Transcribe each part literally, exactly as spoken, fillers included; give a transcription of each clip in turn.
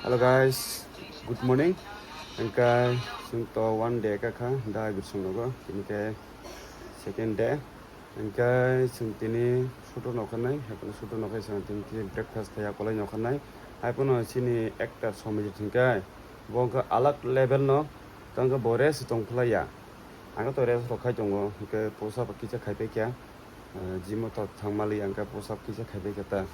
Hello guys, good morning. Hingke chwng to one day ka kha, da birsong nogo, tini ke second day. Hingke chwng tini sutu nokha nai, haiphano sutu nokha chwng tini ke breakfast khaya kolai nokha nai. Haiphano chini ekta somoi thingke, bo wngkha alag level no, tangke bo rest tong khlaiya. Ang to rest rok khai tongo, hingke push up kisa khai pai kha, eh, gym o to thang mali, hingke push up kisa khai pai kha ta.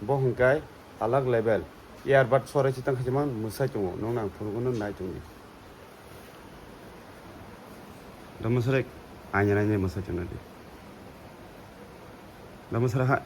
Bo hingke alag level. Earbud sore chitang khaima mwsai tongo, nongno ang phunukno nai tongdi. Dama sore, aina aina mwsai tongdi. Dama sore ha.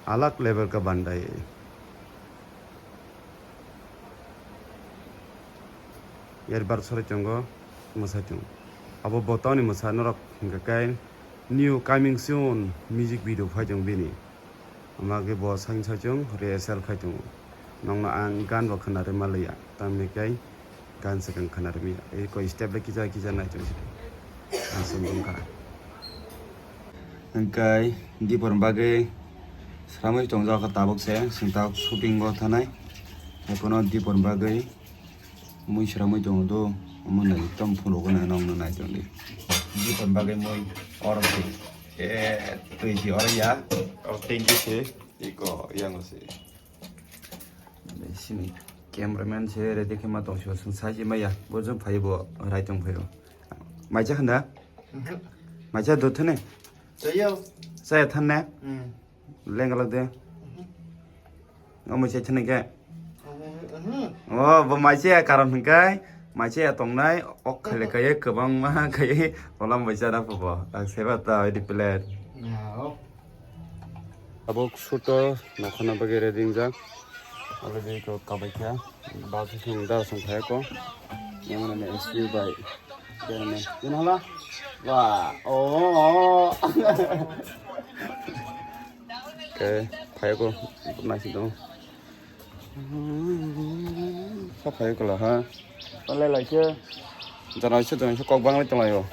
Alag level ka bandai. Earbud sore tongo, mwsai tongo. Abo botoni mwsa norok hingka khe new coming soon music video phai tongo bini. Ama khe bo sang sachung rehearsal khai tongo. Nongno ang gan bo khna rwma liya, tamni khe gan swkang khna rwmya. Eko step le kisa kisa nai tong sidi. Ang sundung kha. Hingkai dipor bagwi sramwi tongjak kha tabuk se, sing tabuk shooting o thanai. Haiphano dipor bagwi mui sramwi tongo do, omo nai tom phunukgo nai nongno nai tongdi. Dipor bagwi mui oro se, eh, twi si oro ya, oro tanki se, iko yango se. Sini cameraman se ready khe ma tong sio, sung sai se maya, bo jong phai bo rai tong phai o. Mai cha khanda? Mai cha do thane? Chayo. Chaya thanne? Hmm. Lengalak de. O mai cha thane ke? Hmm. O bo mai cha karon hingkai, mai cha tongnai, ok khale kai kwbangma kai, olam mai cha da pho bo. Ang seba ta di plan. Abo suto nokhana bagwi ready wngjak. Already ko kabai kha. Ba thung da song phai ko. Yang mana S P bai. Yang mana? Yang hala? Wah. Oh. Ke phai ko. Nasi dong. Sa phai ko la ha. Palai lai khe. Jana se jana se kok bang lai tong lai o.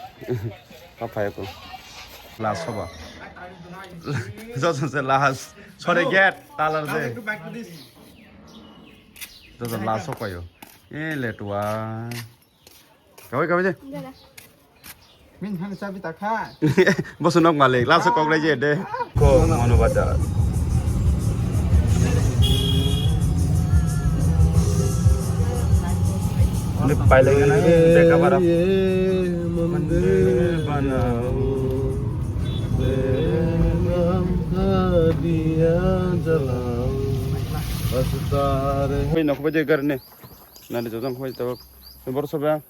Sa phai ko. Last soba. Joto se last. Sorry, gate talar de. Joto last soba yo. E letua. Kawai kawai de. Min han chabi ta kha. Bosu nok malik, last kok lai je de. Ko manu bata. Ni pai lai na de ka bara. Bana. Hoi nok baje gar ne. Nani jojong hoi tabak. Bor soba.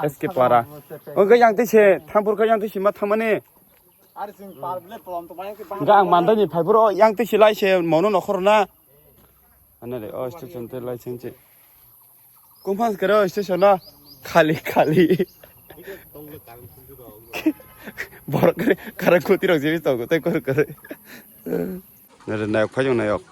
S K Para. Oke, yang tise, thampur ka yang tise ma thamani. Ari sing par ble polom to mai ke bang. Ga ang mandani phai bro, yang tise lai se mono nokhor na. Ane re, o station te lai sen che. Kumpang kero station na. Khali, khali. Borok kare, kare koti rok jebi to, tai kor kare. Nare nayok phajong nayok.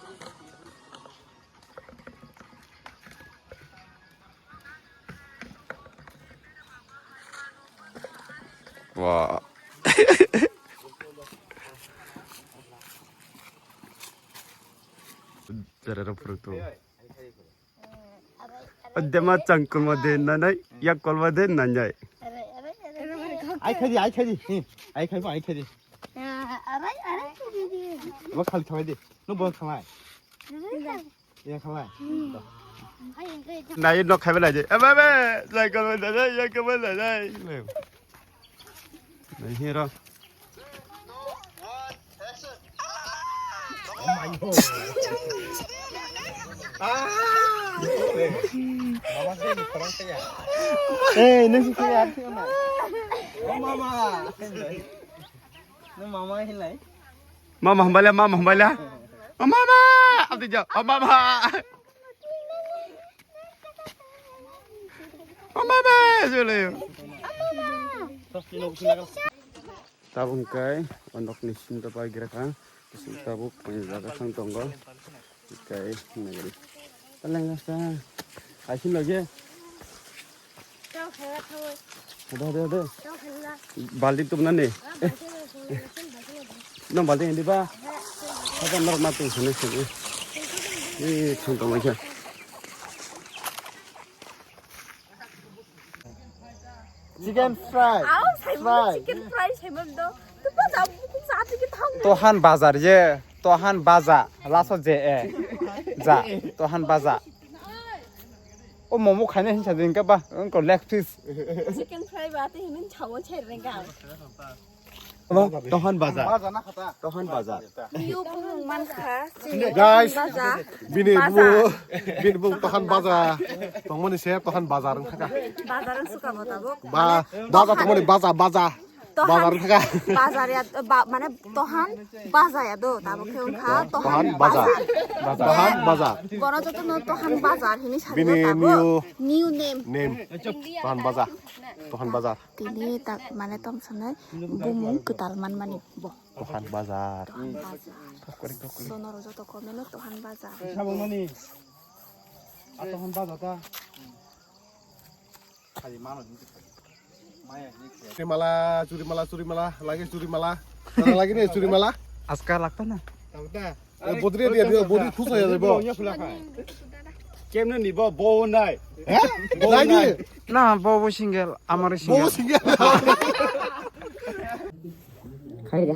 Wah. Jara photo. Dema changkul ma de nanai, yak kol ma de nanai. Ai khai di, ai khai di. Hmm. Ai khai, ai khai di. Arai, arai, arai. Bo khali thabai di. No bo khalai. Yang khalai. Nai no khai belai je. Aba be, jai kal belai jai, jai kal belai jai. Nai hero. Eh, nasi kaya arti ona. Mama. No mama hilai. Mama hambaila, mama hambaila. Oh, mama! Abdi ja, oh, mama! Oh, mama! Jole. Tabuk kai, onok ni sinta pai gira ka. Tabuk jaga sang tongo. Kai nagari. Taleng asta. Asin lagi. Ada, ada, ada. Baldi tu mana ni? Nang baldi ini ba? Apa normal tu sini sini. Eh, thang tong kha. Chicken fry. Aw, Simon, fry. Chicken fry, Simon do. Tu pa jam, tu sa tu ki thang. Tohan bazar ye, tohan baza, laso je e. Ja, tohan baza. O momo khaina hinsa din ka ba, ko leg piece. Chicken fry ba te himin chawo chai renga. Tohan bazar. Tohan bazar. Niu bumung mankha, chini Guys, baza. Bini Baza. Bumung, bini bumung Tohan Baza. Tongmani se Tohan Bazar wngkha. Bazar wngsuka bo tabuk. Ba, baza tongmani baza, baza. Tohan Bazar wngkha. Bazar ya, ba, mane Tohan Baza ya do, tabuk khe wngkha Tohan Tohan Baza. Baza. Tohan Baza. Bono joto no Tohan Bazar hini sari Bini tabuk. New New name. Name. Tohan Baza. Tohan Baza. Tini tak mane tong sanai bumung kwtal manmani bo. Tohan bazar. Tohan bazar. Sono ro joto comment o Tohan bazar. Sabamani. Atohan bazar ta. Kali mano ni. Maya ni. Churi mala, churi mala, churi mala, lagi churi mala. Lagi ni churi mala. Aska lagta na. Tabta. Bodri dia, dia bodri khusa ya, bo. Kemne ni bo, bo nai. He? Bo Lagi. Nai. Na, bo bo single, amar Bo single. Single. Khai de.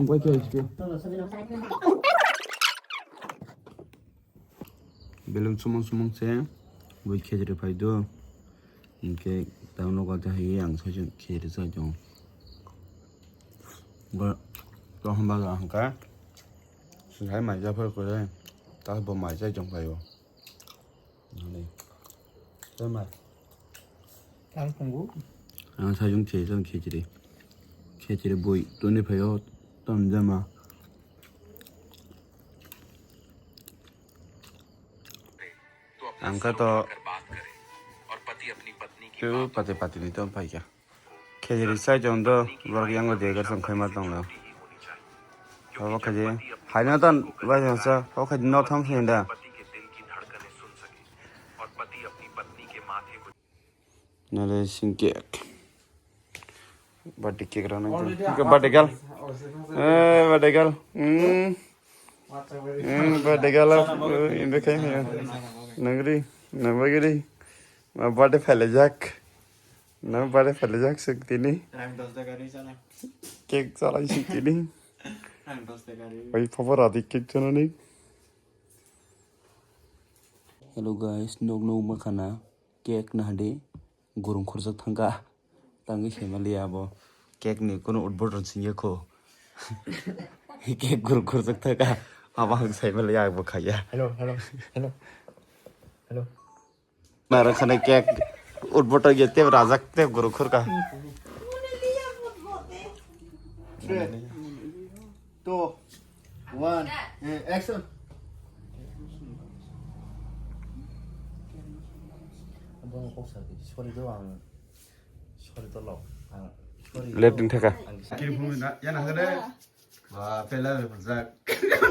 Bo ke iske. Belum sumung sumung se, bo khejri phai do. Hinkhe tang nogo ta hai ang sajung khejri sajung. Bo, to hamba ga hangka. Singhai mai ja phai ko dai. Ta bo mai ja jong phai o. Nani. Tama. Tang tongo. Ang sajung che jong khejri. Khejri boi toni phai o ton jama. Ang ka to. Tu pati pati ni to phai kya. Khejri sai chong do, borok yango de gar song khaima tong lo. Abo khaji, haino ton, bai sa, o khaji no thong khe da. Nale sing cake. Birthday cake rana. Birthday girl. Eh, birthday girl. Hmm. Hmm, birthday girl. Eh, indo khe. Nangri, nabagri. Ma birthday phale jak. Nang bare phale jak suk tini. Rang dos taka rwi chana. Cake chalai suk tini. Rang dos taka rwi. Oi phobo radi cake chanani. Hello guys, nog nog makhana cake na hadi gurung khorjak thangka. Tangwi saimanliya abo cake ni kono udboton singya kho. Cake gurung khorjak thangka. Abo ang saimanliya abo khaya. Hello, hello, hello. Hello. Mara khane cake utboto ge te rajak te guru khurka. Three, two, one, eh, action. Bono kok sa di, sorry do ang, sorry to lok, ang, sorry. Let din thaka. Ang sa- Kiri phunwi na, ya na hade. Ba, pela be pajak.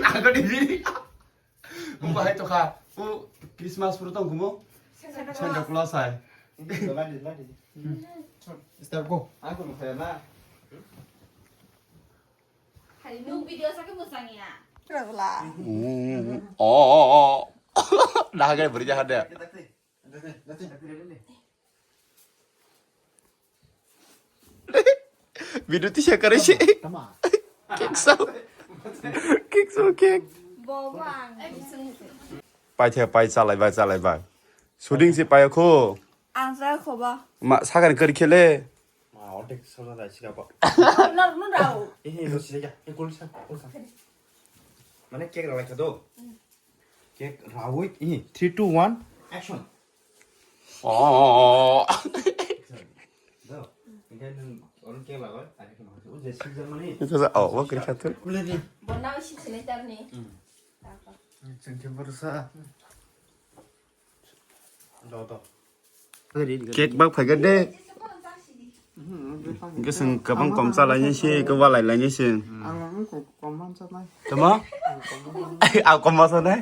Na hade di. Bo hai to kha. O Christmas phuru tong kumo? Santa Claus hai. Start go. Aku no kaya na. Hari nu video sa ke musang ya. Rala. Mm. Oh, oh, oh. Dah gaya beri jahat dia. Video tisa kare si. Kek sao. Kek sao kek. Bobo ang. Pai the pai chalai bai chalai bai. Shooting si pai kho. Ang sa kho ba. Ma sakar kar khele. Ma otek sona dai sika ba. No no rao. Eh eh lo sika. Eh kol sa kol sa. Mane cake ralai kha do. Cake rawi, eh, three, two, one, action. Oh. Do. Engkai nung orang cake lawan, ada cake makan. Oh, jadi season mana ni? Itu sa, oh, wah, kiri satu. Boleh ni. Bonau si sini tar ni. Hmm. Apa? Cengkeh berusaha. Do, do. Cake bak phaiga de. Hwnkhe chwng kwbang kom cha lainai se, kwbang lai lainai se. Ang ang ko kom man cha nai. Tamo? Ang kom man. Ang kom ma sa nai.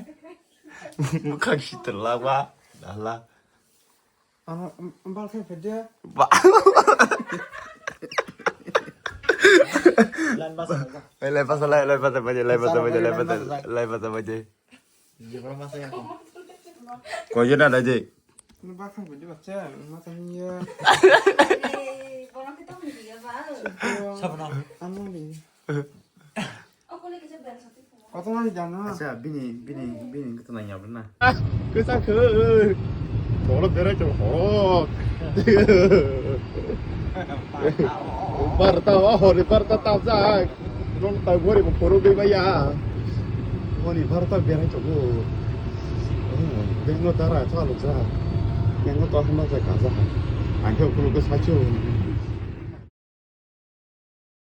Mukhang sitor la ba. Dala. Ang bal khai phede. Ba. Line basa, line basa. Lai, lai, basa, lai, lai, basa, basa, lai, basa, basa, lai, basa, basa, lai, basa, basa. Jibra masa ya ko. Koi jona da je. Ni bakha bidi bacha, masa ni ya. Eh, bono kita bidi ya, ba. Sabna. Amo ni. Aku lagi sebentar satu. Kotoma ni jano? Acha, bini, bini, bini kotoma ni abna. Kesa khe. Tolo berai tong hok. Barta, oh, hori barta tabjak. Non tai bori bo phuru dei maya. Honi barta berai tong. Bengno dara chaluk ja. Bengno to hama ja kaja. Angke kulu ke sachu.